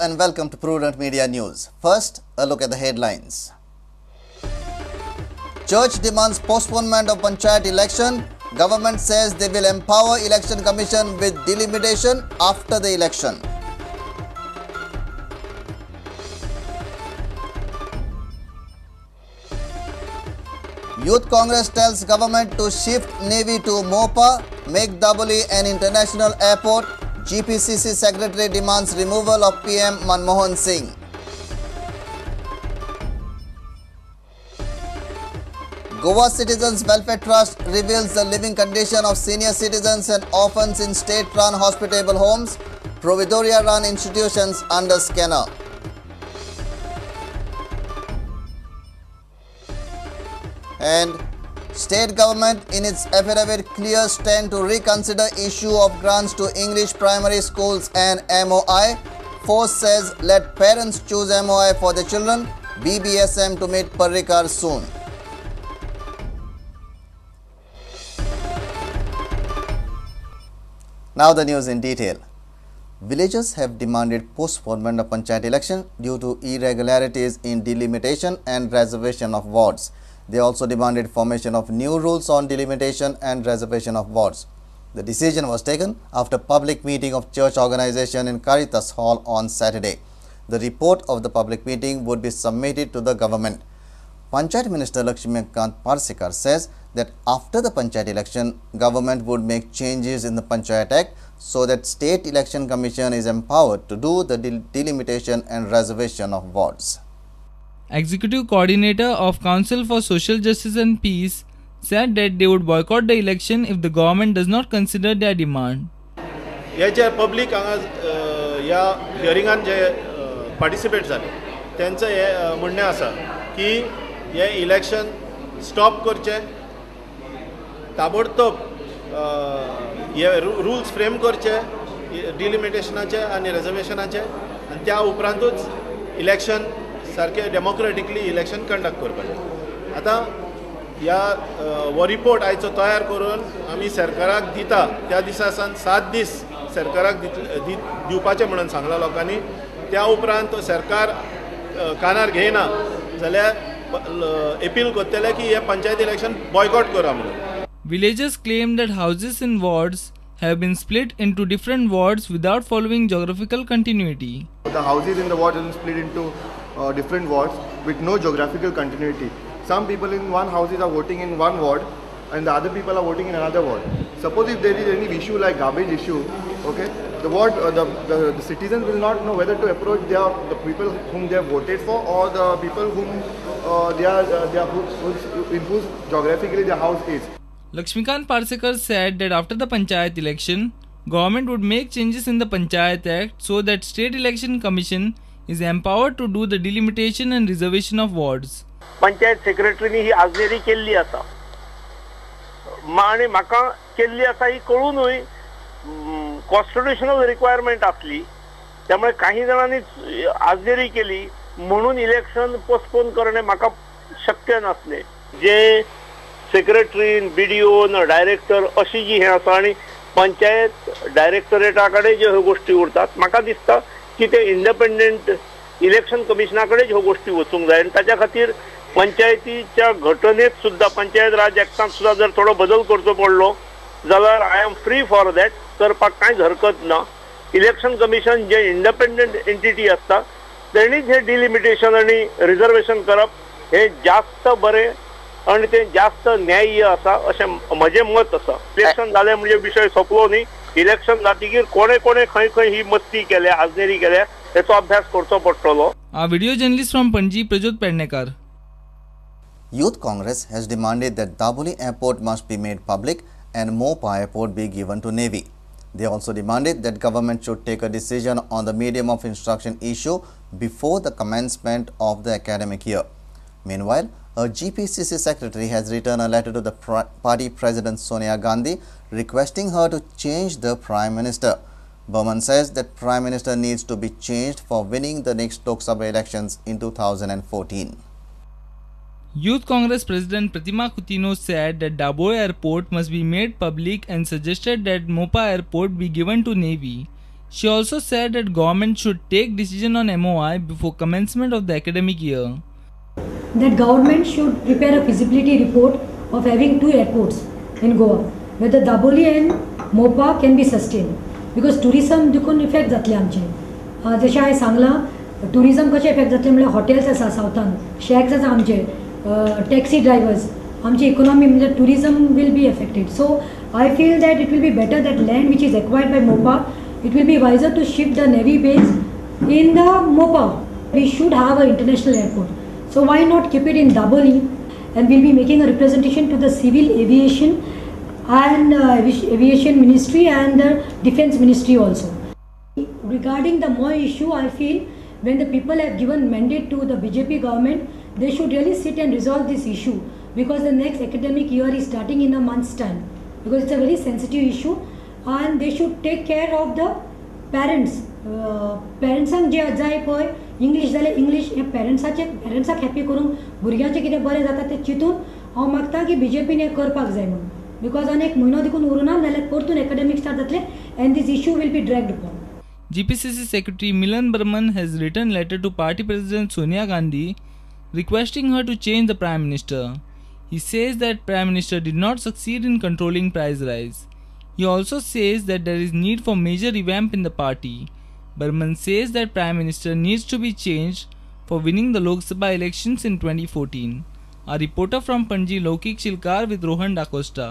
and welcome to Prudent Media News. First, a look at the headlines. Church demands postponement of Panchayat election. Government says they will empower Election Commission with delimitation after the election. Youth Congress tells government to shift Navy to Mopa, make Dabolim an international airport. GPCC Secretary demands removal of PM Manmohan Singh. Goa Citizens Welfare Trust reveals the living condition of senior citizens and orphans in state-run hospitable homes, Provedoria-run institutions under scanner. And state government in its affidavit clear stand to reconsider issue of grants to English primary schools and MOI. Force says let parents choose MOI for their children. BBSM to meet Parrikar soon. Now the news in detail. Villagers have demanded postponement of Panchayat election due to irregularities in delimitation and reservation of wards. They also demanded formation of new rules on delimitation and reservation of wards. The decision was taken after public meeting of church organization in Caritas Hall on Saturday. The report of the public meeting would be submitted to the government. Panchayat Minister Lakshmikant Parsekar says that after the Panchayat election, government would make changes in the Panchayat Act so that State Election Commission is empowered to do the delimitation and reservation of wards. Executive Coordinator of Council for Social Justice and Peace said that they would boycott the election if the government does not consider their demand. हे जे public हांगा ह्या हियरिंगान जे participate जाले तेंचो हे म्हणणें आसा की हे इलेक्शन स्टॉप करचें, ताबडतोब हे रुल्स फ्रेम करचे डिलिमिटेशनाचे आनी रिजर्वेशनाचे आनी त्या उपरांतूच इलेक्शन सारकें डेमोक्रेटिकली इलेक्शन कंडक्ट करपाचें. आतां ह्या हो रिपोर्ट आयचो तयार करून आमी सरकाराक दिता त्या दिसा सावन 7 दीस सरकाराक दिवपाचें म्हणून सांगलां लोकांनी. त्या उपरांत सरकार कानार घेयना जाल्यार अपील करतले की हे पंचायत इलेक्शन बॉयकॉट करा म्हणून. Villagers claim that houses in wards have been split into different wards without following geographical continuity. The houses in the wards have been split into different wards with no geographical continuity. Some people in one houses are voting in one ward and the other people are voting in another ward. Suppose if there is any issue like garbage issue, okay, the ward, the citizens will not know whether to approach the people whom they have voted for or the people whom in whose geographically their house is. Lakshmikant Parsekar said that after the Panchayat election, government would make changes in the Panchayat Act so that State Election Commission is empowered to do the delimitation and reservation of wards. Panchayat सेक्रेटरीनी ही आजनेरी केल्ली आसा आनी म्हाका केल्ली आसा ही कळूनूय constitutional requirement आसली, त्यामुळे काही जाणांनी आजनेरी केली म्हणून इलेक्शन पोस्टपोन करणे म्हाका शक्य नासलें. जे सेक्रेटरीन, बीडीओन, डायरेक्टर अशी जी हें आसा आनी पंचायत डायरेक्टरेटा कडेन ज्यो ह्यो गोश्टी उरतात, म्हाका दिसता की ते इंडिपेंडंट इलेक्शन कमिशना कडेन ह्यो गोश्टी वचूंक जाय आनी ताच्या खातीर पंचायतीच्या घटनेत सुद्दां, पंचायत राज एक्टांत सुद्दां जर थोडो बदल करचो पडलो जाल्यार I am free for that, करपाक कांयच हरकत ना. इलेक्शन कमिशन जे इंडिपेंडंट एंटिटी आसता तेणीच हे डिलिमिटेशन आनी रिजर्वेशन करप हे जास्त बरें आनी तें जास्त न्याय्य आसा अशें म्हजें मत आसा. इलेक्शन जालें म्हणजे विशय सोंपलो न्ही. इलेक्शन जातकीर कोणे कोणे खंय खंय ही मस्ती केल्या, आजनेरी केल्या हेचो अभ्यास करचो पडटलो. A video journalist from Panaji, Prajyot Pednekar. Youth Congress has demanded that Dabolim Airport must be made public and Mopa Airport be given to Navy. They also demanded that government should take a decision on the medium of instruction issue before the commencement of the academic year. Meanwhile, a GPCC secretary has written a letter to the party president Sonia Gandhi requesting her to change the Prime Minister. Burman says that Prime Minister needs to be changed for winning the next Lok Sabha elections in 2014. Youth Congress President Pratima Coutinho said that Dabolim Airport must be made public and suggested that Mopa Airport be given to Navy. She also said that government should take decision on MOI before commencement of the academic year. That government should prepare a feasibility report of having 2 airports in Goa, whether Dabolim and Mopa can be sustained. Because tourism देखून effect जातले आमचे. जशें हांवें सांगलां, tourism कशें effect जातलें म्हणल्यार hotels आसा सावथान, शॅक्स आसा आमचे, टॅक्सी ड्रायवर्स, आमची इकोनॉमी म्हणजे tourism will be affected. So I feel that it will be better that land which is acquired by Mopa, it will be wiser to shift the navy base in the Mopa. We should have an international airport. So why not keep it in Dabolim, and we'll be making a representation to the civil aviation and aviation ministry and the defense ministry also. Regarding the MOI issue, I feel when the people have given mandate to the BJP government, they should really sit and resolve this issue, because the next academic year is starting in a month's time, because it's a very sensitive issue, and they should take care of the parents. पेरंट्सांक जे जाय पळय English जाल्यार English हे पेरंट्साक happy करूंक भुरग्यांचें कितें बरें जाता तें चिंतून हांव मागता की बीजेपीन हें करपाक जाय म्हणून, because आनी एक म्हयनो देखून उरुना नाल्यार परतून एकाडेमीक स्टार्ट जातलें and this issue will be dragged upon. GPCC Secretary Milan Barman has written letter to Party President Sonia Gandhi requesting her to change the Prime Minister. He says that Prime Minister did not succeed in controlling price rise. He also says that there is need for major revamp in the party. Barman says that Prime Minister needs to be changed for winning the Lok Sabha elections in 2014. Our reporter from Panji, Lokik Shilkar with Rohan D'Acosta.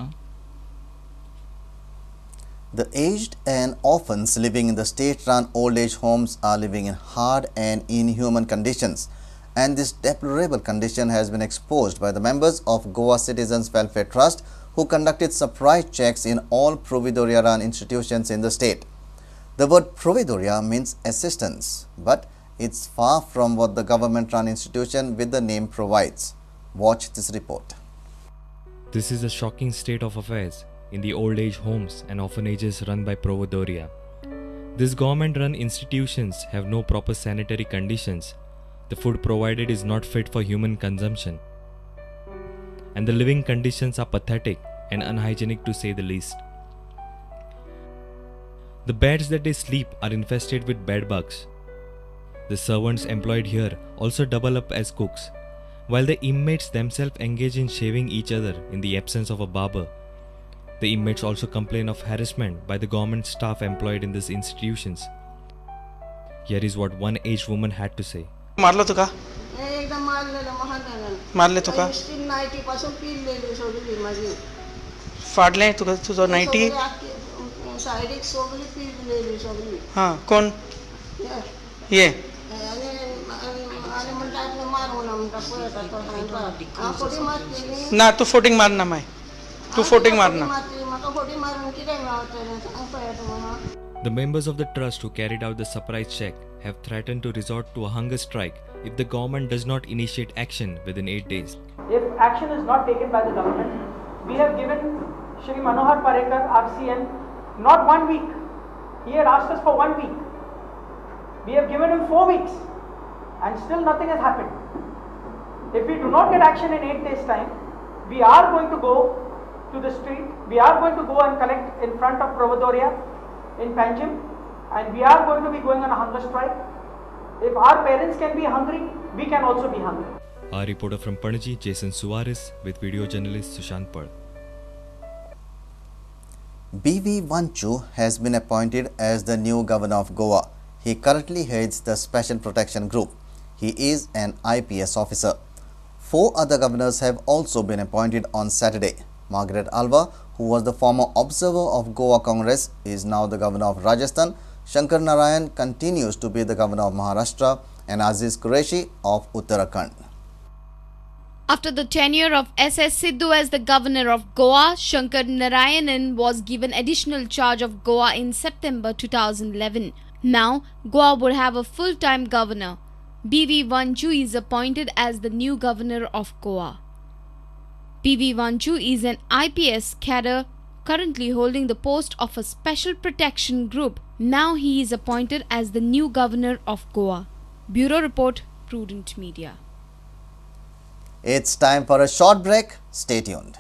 The aged and orphans living in the state-run old age homes are living in hard and inhuman conditions, and this deplorable condition has been exposed by the members of Goa Citizens Welfare Trust, who conducted surprise checks in all Provedoria-run institutions in the state. The word Provedoria means assistance, but it's far from what the government-run institution with the name provides. Watch this report. This is a shocking state of affairs in the old age homes and orphanages run by Provedoria. These government-run institutions have no proper sanitary conditions. The food provided is not fit for human consumption, and the living conditions are pathetic and unhygienic to say the least. The beds that they sleep are infested with bed bugs. The servants employed here also double up as cooks, while the inmates themselves engage in shaving each other in the absence of a barber. The inmates also complain of harassment by the government staff employed in these institutions. Here is what one aged woman had to say. मारलो तुका? एकदम मारलेलं महान मारले तुका? Ninety पासून पिल्लेली सगळी माझी. फाडले तुका तुझो नायटी? सायडीक सगळी पिल्लेली सगळी. हां, कोण? ये. आणि म्हणटा आपलं मारूं ना म्हणटा पळयता तो हांव फोटी मारतली. ना तूं फोटींग मारना माय. तूं फोटींग मारना. म्हाका फोटी मारून कितें मेळटलें सांग पळयता म्हाका. The members of the trust who carried out the surprise check have threatened to resort to a hunger strike if the government does not initiate action within 8 days. If action is not taken by the government, we have given Shri Manohar Parrikar, RCM, not 1 week. He had asked us for 1 week. We have given him 4 weeks and still nothing has happened. If we do not get action in 8 days time, we are going to go to the street, we are going to go and collect in front of Provedoria in Panjim, and we are going to be going on a hunger strike. If our parents can be hungry, we can also be hungry. Our reporter from Panaji, Jason Suarez, with video journalist Sushant Pal. B.V. Wanchu has been appointed as the new governor of Goa. He currently heads the Special Protection Group. He is an IPS officer. 4 other governors have also been appointed on Saturday. Margaret Alva, who was the former observer of Goa Congress, is now the governor of Rajasthan. Shankar Narayan continues to be the governor of Maharashtra and Aziz Qureshi of Uttarakhand. After the tenure of S.S. Sidhu as the governor of Goa, Shankar Narayanan was given additional charge of Goa in September 2011. Now, Goa would have a full-time governor. B.V. Wanchu is appointed as the new governor of Goa. B.V. Wanchu is an IPS cadre currently holding the post of a special protection group. Now he is appointed as the new governor of Goa. Bureau Report, Prudent Media. It's time for a short break. Stay tuned.